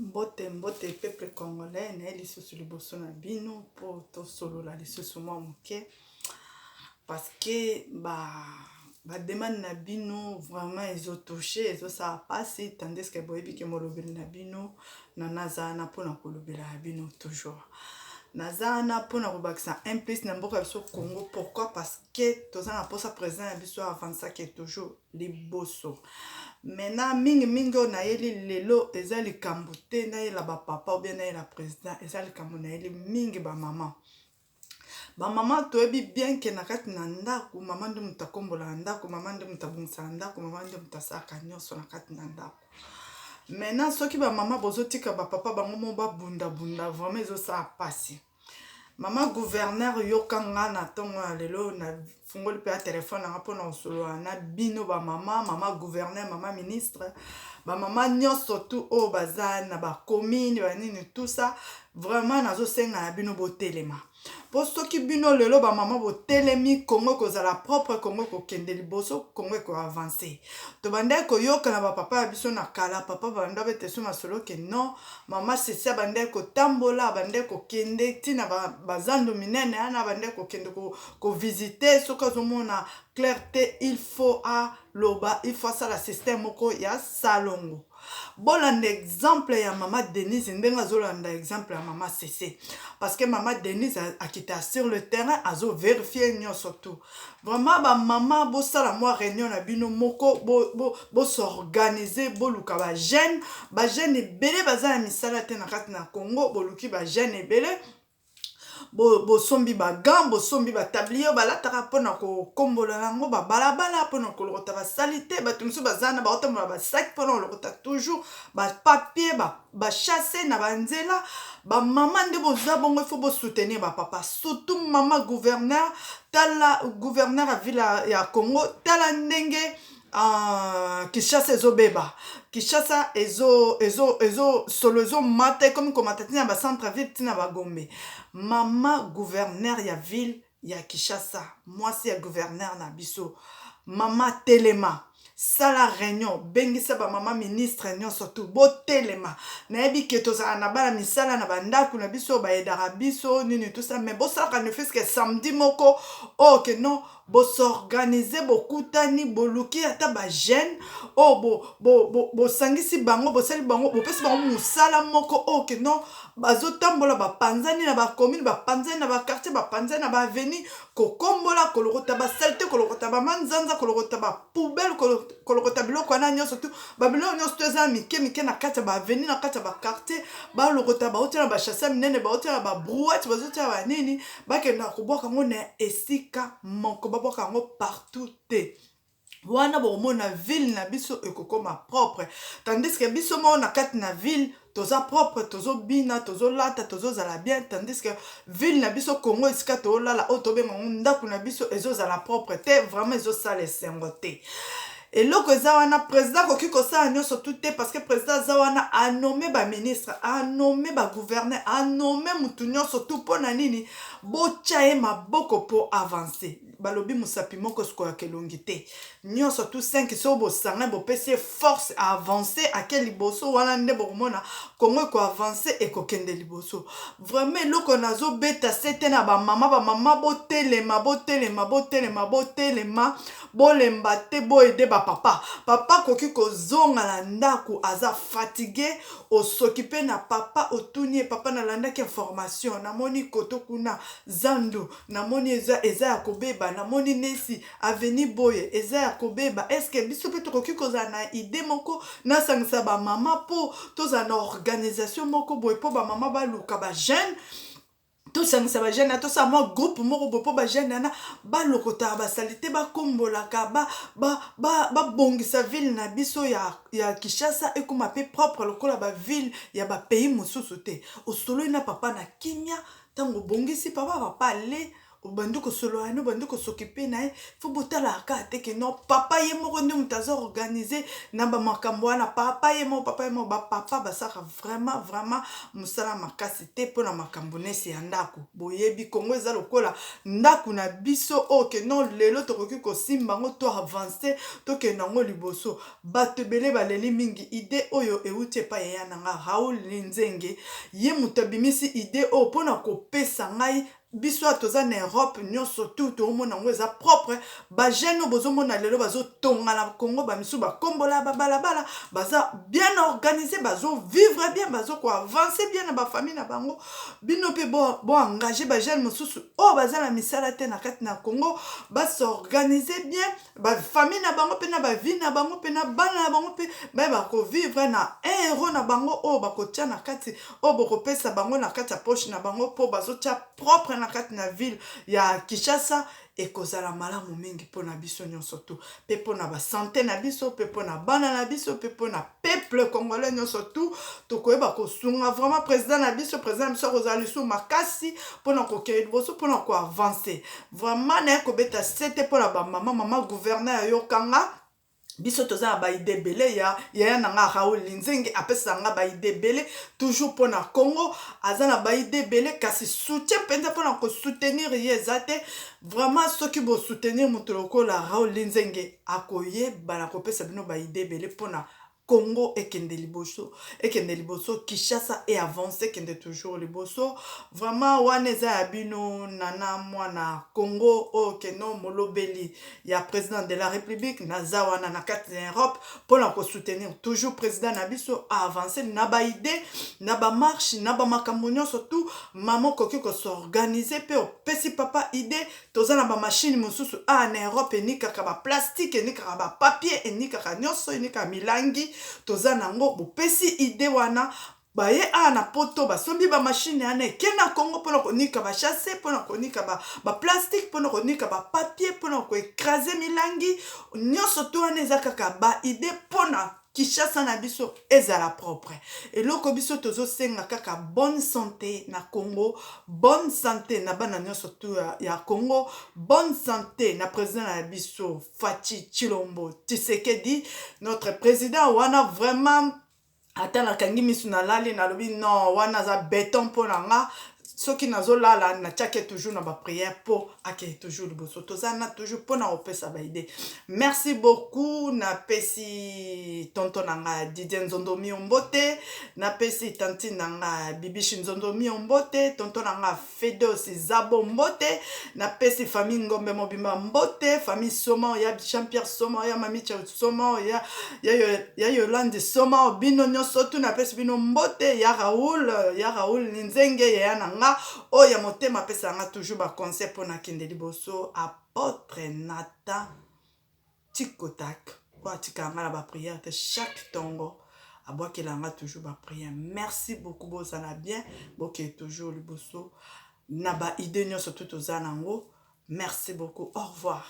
Mbote mbote peuple congolais, naye lisusu liboso na bino mpo tosolola lisusu mwa moke parce que ba demande na bino vraiment ezotouche, ezosala mpasi, tandis que boyebi ke molobeli na bino na naza wana mpona kolobela ya bino. Toujours naza wana mpona kobakisa un plus na mboka ya biso Congo. Pourquoi? Parce que toza na mposa président ya biso avansaki toujours liboso. Maintenant, mingimingi oyo nayeli lelo eza likambo te nayela bapapa ou bien nayela président, eza likambo nayeli mingi bamama. Bamama, toyebi bien ke na kati na ndako, mama nde moto akombolaka ndako, mama nde moto abongisaka ndako, mama nde moto asalaka nyonso na kati na ndako. Maintenant, soki bamama bozotika bapapa bango mo babundabunda, vraiment ezosala mpasi. Mama gouverneur, yoka nga na ntongo ya lelo, nafungoli mpe ya telefone nanga mpona kosolola na bino bamama, mama gouverneur, mama ministre, bamama nyonso tu oyo baza na bacommune, banini, tout ça. Vraiment nazosenga na bino, botelema, mpo soki bino lelo bamama botelemi, Kongo ekozala propre, Kongo ekokende liboso, Kongo ekoavance. Tobandaki koyoka na bapapa ya biso na kala, papa banda bete so masolo ke non, mama Sesi abandaki kotambola, abandaki kokende ntina bazando minene wana, abandaki kokende kovisite. Soki azomona clair te, il faut aloba, il faut asala système moko ya salongo. Bolanda exemple ya mama Denise, ndenge azolanda exemple ya mama Sese, parce que mama Denise akita sur le terrain, azoverifie nyonso tout. Vraiment bamama, bosala mwa réunion na bino moko, bos'organiser, boluka bajeune. Bajeune ebele baza na misala te na kati na Congo. Boluki bajeune ebele, bosombi bagants, bosombi batablier balataka mpona kokombola yango babalabala, mpona kolokota basali te. Bato mosusu baza na baotambola basaki mpona kolokota toujours bapapier, bachasse na banzela. Bamama nde boza bongo, il faut bosoutenir bapapa, surtout mama gouverneur. Tala gouverneur ya ville ya Congo, tala ndenge Kinshasa ezobeba. Kinshasa ezo, ezo, ezo solo ezomata, ekomi komata ntina bacentre ville, ntina bagombe. Mama gouverneur ya ville ya Kinshasa, mwasi ya gouverneur na biso, mama telema, sala réunion, bengisa bamama ministre nyonso tu, botelema. Nayebi ke tozala na bana misala na bandako na biso, bayedaka biso nini, tout ça, mais bosalaka ne fût-ce que samedi moko oyo ke non, bos'organiser, bokutani, boluki ata bajeune oyo, bosangisi bango, bosali bango, bopesi bango mosala moko oyo ke non, bazotambola, bapanzani na bacommune, bapanzani na baquartier, bapanzani na baavenue, kokombola, kolokota basaleté, kolokota bamanzanza, kolokota bapoubelle, kolokota biloko wana nyonso tu. Babiloko nyonso to eza mike mike na kati ya baavenue, na kati ya baquartier, balokota, baotia na bachase minene, baotia na babrouette, bazotia banini, bakendaka kobwaka yango na esika moko, babwaka yango partout te. Wana bokomona ville na biso ekokoma propre, tandis ke biso moko na kati na ville toza propre, tozobina, tozolata, tozozala bien, tandis que ville na biso Congo, esika tozolala, oyo tobenga yango ndako na biso, ezozala propre te. Vraiment ezosala esengo te. Eloko eza wana, président akoki kosala nyonso tu te, parce que président aza wana, anome baministre, anome bagouverneur, anome mutu nyonso tu. Mpo na nini botya ye maboko mpo avance? Balobi mosapi moko esikoyaka elongi te. Nyonso tu 5, soki bosangani, bopesi ye force, avance, ake liboso. Wana nde bokomona Kongo ekoavance, ekokende liboso. Vraiment eloko nazobeta se te na bamama, bamama botelema, botelema, botelema, botelema, bolemba te, boaider bapapa. Papa akoki kozonga na ndako, aza fatigué, osoki mpe na papa, otuni ye: "Papa, nalandaki information, namoni koto kuna zandu, namoni eza ya kobeba, namoni nesi avenue boye eza ya kobeba. Est-ce biso mpe tokoki kozala na idée moko, nasangisa bamama mpo tozala na organisation moko boye, mpo bamama baluka bajeune, tosangisa bajeune na tosala mwa groupe moko boye, mpo bajeune wana balokotaka basali te, bakombolaka, babongisa ville na biso ya Kinshasa, ekóma mpe propre lokola baville ya bapays mosusu te?" Osololi na papa na kimia. Ntango obongisi papa, papa ale. Obandi kosolola na ye, obandi kosokipe na ye. Fo botalaka kaka te ke non, papa ye moko nde moto aza organise na bamakambo wana. Papa ye moko, papa ye moko. Bapapa basalaka vraiment vraiment mosala makasi te mpona makambo nesi ya ndako. Boyebi, Kongo eza lokola ndako na biso oyo ke non, lelo tokoki kosimba yango, to avance, tokende yango liboso. Bato ebele baleli mingi. Idée oyo euti epai ya na nga Raoul Linzenge. Ye moto abimisi idée oyo mpona kopesa ngai. Biso awa toza na Europe nyonso tu toomona yango eza propre. Bajeune oyo bozomona lelo bazotonga na Congo, bamisu bakombola babalabala, baza bien organisé, bazovivre bien, bazokoavance bien na bafamille na bango. Bino mpe boengage bajeune mosusu oyo baza na misala te na kati na Congo, bas'organiser bien bafamille na bango mpe na bavie na bango mpe na bana na bango, mpe bayeba kovivre na 1 euro na bango oyo bakotia na kati, oyo bokopesa bango na kati ya poche na bango, mpo bazotia propre na kati na ville ya Kinshasa. Ekozala malamu mingi mpona biso nyonso tu, mpe mpona basanté na biso, mpe mpona bana na biso, mpe mpona peuple congolais nyonso tu. Tokoyeba kosunga vraiment président na biso. Président na biso akozala lisusu makasi mpona kokende liboso, mpona koavance vraiment. Naye kobeta sete mpona bamama, mama gouverneur, ayokanga biso. Toza na baidées ebele. Ya yaya na nga Raoul Linzenge apesaka nga baidées ebele toujours mpona Congo. Aza na baidées ebele, kasi soutien mpenza mpona kosoutenir ye eza te. Vraiment, soki bosoutenir moto lokola Raoul Linzenge, akoyeba na kopesa bino baidées ebele mpona Congo ekende liboso, ekende liboso, Kinshasa e avance, ekende toujours liboso. Vraiment, wana eza ya bino Nana Mwana Congo oyo keno molobeli ya président de la République. Naza wana na kati ya Europe mpona kosoutenir toujours président na biso aavance na baidées, na bamarche, na bamakambo nyonso tu. Mama okoki kos'organiser mpe opesi papa idée. Toza na bamashine mosusu awa na Europe, enikaka baplastique, enikaka bapapier, enikaka nyonso, enikaka milangi. Toza nango. Bopesi idée wana, baye awa na Poto, basombi bamashine wana, eke na Congo mpona konika basachets, mpona konika baplastique, mpona konika bapapier, mpona koécraser milangi nyonso to wana. Eza kaka baidées mpona Kinshasa na biso ezala propre. Eloko biso tozosenga kaka, bonne santé na Congo, bonne santé na bana nyonso tu ya Congo, bonne santé na président na biso Fatshi Tshilombo Tshisekedi, notre président wana. Vraiment, ata nakangi misu, nalali, nalobi non, wana aza béton mpo na nga. Soki nazolala, natiaki toujours na baprière mpo akende toujours liboso. Toza na toujours mpona kopesa baidées. Merci beaucoup. Napesi tonton na nga Didier Nzondo Mio mbote, napesi tantine na nga Bibishi Nzondo Mio mbote, tonton na nga Fedos Zabo mbote, napesi famille Ngombe mobimba mbote, famille Soma ya Jean Pierre Soma, ya Mamicha Soma, ya Yolande Soma. Bino nyonso tu, napesi bino mbote. Ya Raoul, ya Raoul Ninzenge, yaya na nga oyo ya motema, apesaka nga toujours baconseil mpo nakende liboso. Apôtre Nathan Tikotak oyo atikaka nga na baprière te, chaque ntongo abwakela nga toujours baprière. Merci beaucoup. Bozala bien, bokende toujours liboso na baidées nyonso tu toza nango. Merci beaucoup, au revoir.